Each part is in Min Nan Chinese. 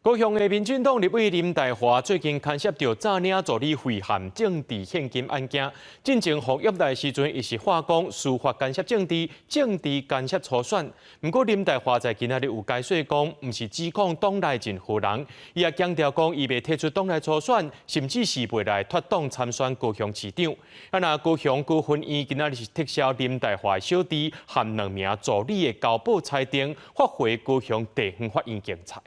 高雄的民進黨立委林岱樺最近牽涉著詐領助理費和政治獻金案件，進前予約談時陣，伊是話講司法干涉政治，政治干涉初選。毋過林岱樺在今仔日有解說講，毋是指控黨內任何人，伊也強調講，伊袂退出黨內初選，甚至是袂來脫黨參選高雄市長。啊，若高雄高分院今仔日是撤銷林岱樺小弟和兩名助理的交保裁定，發回高雄地方法院競裁。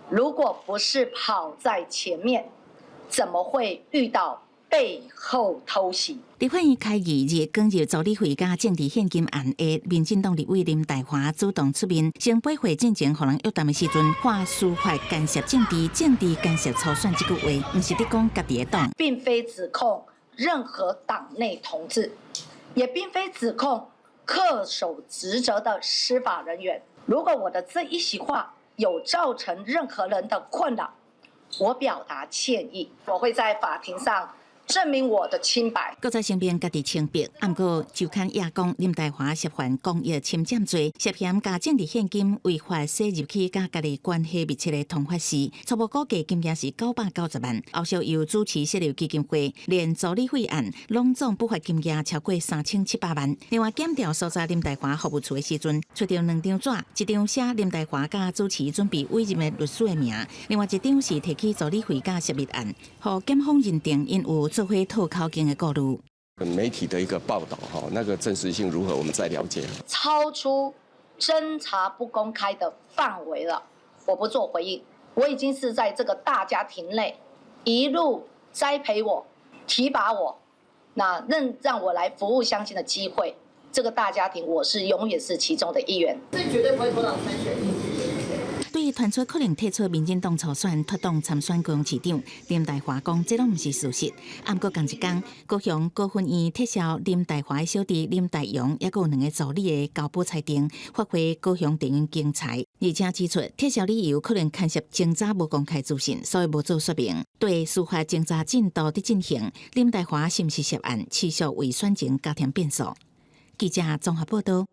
如果不是跑在前面，怎麼會遇到背後偷襲？佇法院開議日，捲入助理費佮政治獻金案的民進黨立委林岱樺主動出面，先駁回進前予人約談的時陣，話司法干涉政治、政治干涉初選這句話，毋是佇講家己的黨，並非指控任何黨內同志，也並非指控恪守職責的司法人員。如果我的這一席話有造成任何人的困擾，我表達歉意。我會在法庭上證明我的清白。閣再聲明家己清白，毋過周刊也講林岱樺涉犯公益侵佔罪，涉嫌共政治獻金違法洗入去佮家己關係密切的通發司，初步估計金額是990萬。後續又主持設立基金會，連助理費案攏總不法金額超過3700萬。另外檢調搜查林岱樺服務處的時陣，揣著兩張紙，一張寫林岱樺佮主持準備委任的律師的名，另外一張是提起助理費佮泄密案，予檢方認定𪜶有做伙套口徑的顧慮。媒體的一個報道，哈，那個真實性如何，我們再了解。超出偵查不公開的範圍了，我不做回應。我已經是在這個大家庭內一路栽培我、提拔我，那讓我來服務鄉親的機會。這個大家庭，我是永遠是其中的一員。這絕對不會脫黨參選。對於傳出可能退出民進黨初選、脫黨參選高雄市長，林岱樺講這攏毋是事實。毋過仝一工，高雄高分院撤銷林岱樺的小弟林大陽，抑閣有兩个助理的交保裁定，發回高雄地院競裁。而且指出，撤銷理由可能牽涉偵查無公開資訊，所以無做說明。對司法偵查進度佇進行，林岱樺是毋是涉案，持續為選情加添變數。記者綜合報道。